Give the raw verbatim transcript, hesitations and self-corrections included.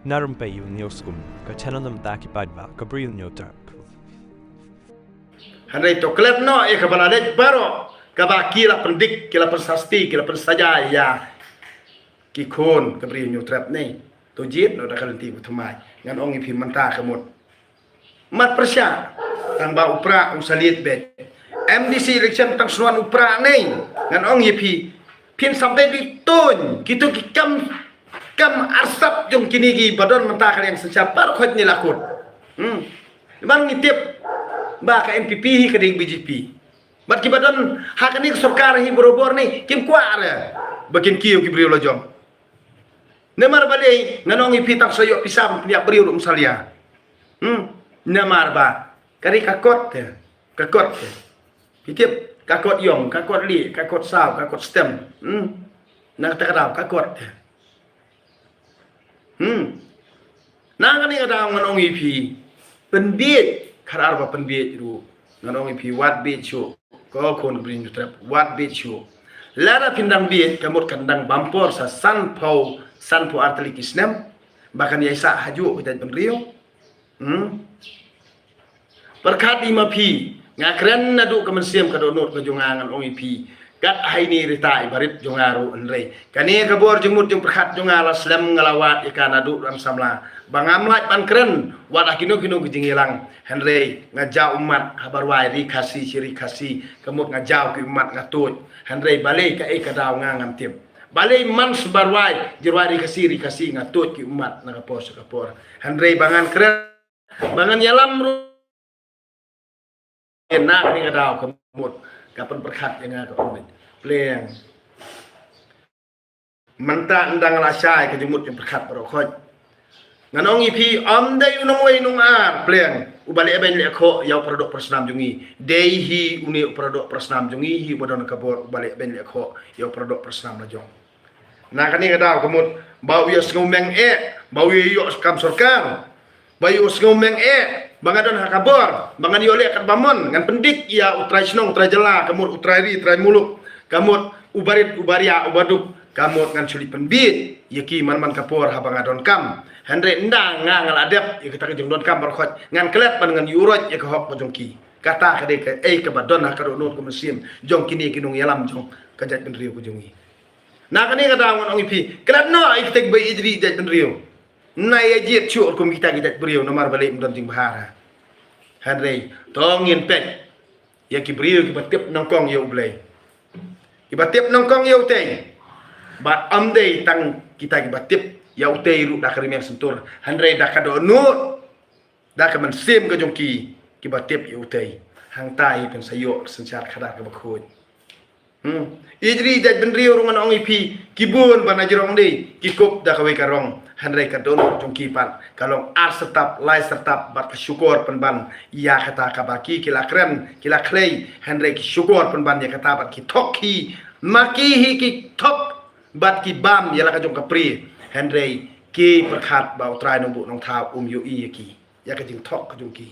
Narum pei u niu skum ka channel nam ta ki paidbah ka Bri u niu trap. Hynrei to klet noh ïa kaba la leit baroh kaba ki la pyndik, ki la pynsasti, ki la pynsaja ïa ki khun ka Bri u niu trap ne. To jied noh da ka lynti ba thymmai. Ngan ong ïa phi mynta ka mut. Mat pyrshah tang ba u Prah un sa leit beit. M D C election tang snuan u Prah ne. Ngan ong ïa phi. Phin sampai di tuñ kitu ki kam, kam arsap jong kine kiba don mynta ka liang synshar baroh khoit ne la kut. Hmm. Ban ngi tip ba ka N P P hi ka dei B J P. Bad kiba don ha kane ka sorkar hi barobor ne kim kwah re ba kin kiew ki briew la jong. Namar balei ngan ong ïa phi tang sa ïoh pisa ban pynïap briew ruh ym salia. Hmm. Namar ba ka ri ka kot te, ka kot te. Phi tip, ka kot ïong, ka kot lieh, ka kot saw, ka kot stem. Hmm. Na kata ka daw ka kot te. Hmm. Na kane ka daw ngan ong ïa phi, pynbiej, khadar ba pynbiej ruh. Ngan ong ïa phi wat biej shuh. Ko khun ka Bri u niu trap, wat biej shuh. Lada phin dang biej, ka mut kan dang bam por sa sanphew, sanphew ar tylli ki snem. Ba kan ïai sah hajuh ka jaitbynriew. Hmm. Pyrkhat ïa ma phi, nga kren naduh ka mynsiem ka dohnud ka jong nga ngan ong ïa phi. Kat haini rita i barit jong nga ruh hynrei. Kane ka bor jingmut jingpyrkhat jong nga la slem nga la wad ïa ka naduh ran samla. Ba ngam lah ban kren, wat ha kino kino ki jingïalang. Hynrei nga jaw ummat ha ba rwai ri Khasi shi ri Khasi. Ka mut nga jaw ki ummat nga tuid. Hynrei balei kaei ka daw nga ngam tip. Balei man sa ba rwai, ji rwai ri Khasi ri Khasi nga tuid ki ummat na ka por sha ka por. Hynrei ba ngan kren Ba ngan ïalam ruh. Na kane ka daw ka mut ka pynpyrkhat ïa nga ka ong beit. Pliang. Mynta ynda nga la shai ka jingmut jingpyrkhat baroh khoit. Ngan ong ïa phi ym dei u nongwei nongar pliang uba leh beiñ leh khoh ïa u paradoh parasnam jong ngi. Dei hi une u paradoh parasnam jong ngi hi uba don ka bor uba leh beiñ leh khoh ïa u paradoh parasnam la jong. Na kane ka daw ka mut ba u ïohsngew meng eh ba u ïoh kam sorkar. Ba ïohsngew meng eh ba nga don ha ka bor ba ngan ïoh leh katba mon ngan pyndik ïa u trai shnong u trai jylla ka mut u trai ri u trai muluk ka mut u barit u baria u baduk ka mut ngan shu leit pynbiej ïa ki man man ka por haba nga don kam. Hynrei ynda nga nga la dep ïa kata ka jingdonkam baroh khoit ngan klet ban ngan ïuh roit ïa ka hok ka jong ki. Kata ka dei kaei kaba don ha ka dohnud ka mynsiem jong kine ki nongïalam jong ka jaitbynriew ka jong ngi. Na kane ka daw ngan ong ïa phi klet noh ïa kita kiba ïeit ri jaitbynriew. Na ïa jied shuh kum kita ki jaitbynriew namar balei ym don jingbha. Hynrei to ngin peit ïa ki briew kiba tip nyngkong ïa U Blei. Kiba tip nyngkong ïa utei. Bad ym dei tang kita kiba tip ïa utei ruh da ka ri miang syntur hynrei da ka dohnud. Da ka mynsiem ka jong ki kiba tip ïa utei. Hangta hi phin sa ïoh ka synshar khadar kaba khuid. Hmm. Ïeit ri jaitbynriew ruh ngan ong ïa phi ki bun ba na jrong dei ki kup da kawei ka rong. Hynrei ka dohnud jong ki pat ka long ar syrtap lai syrtap bad ka shukor pynban ïa kata kaba ki ki la kren ki la khlei. Hynrei ki shukor pynban ïa kata bad ki thok hi ma ki hi ki thok bad ki bam ïa la ka jong ka pri. Hynrei ki pyrkhat ba U Trai Nongbuh Nongthaw um ïohi ïa ki. Ïa ka jingthok ka jong ki.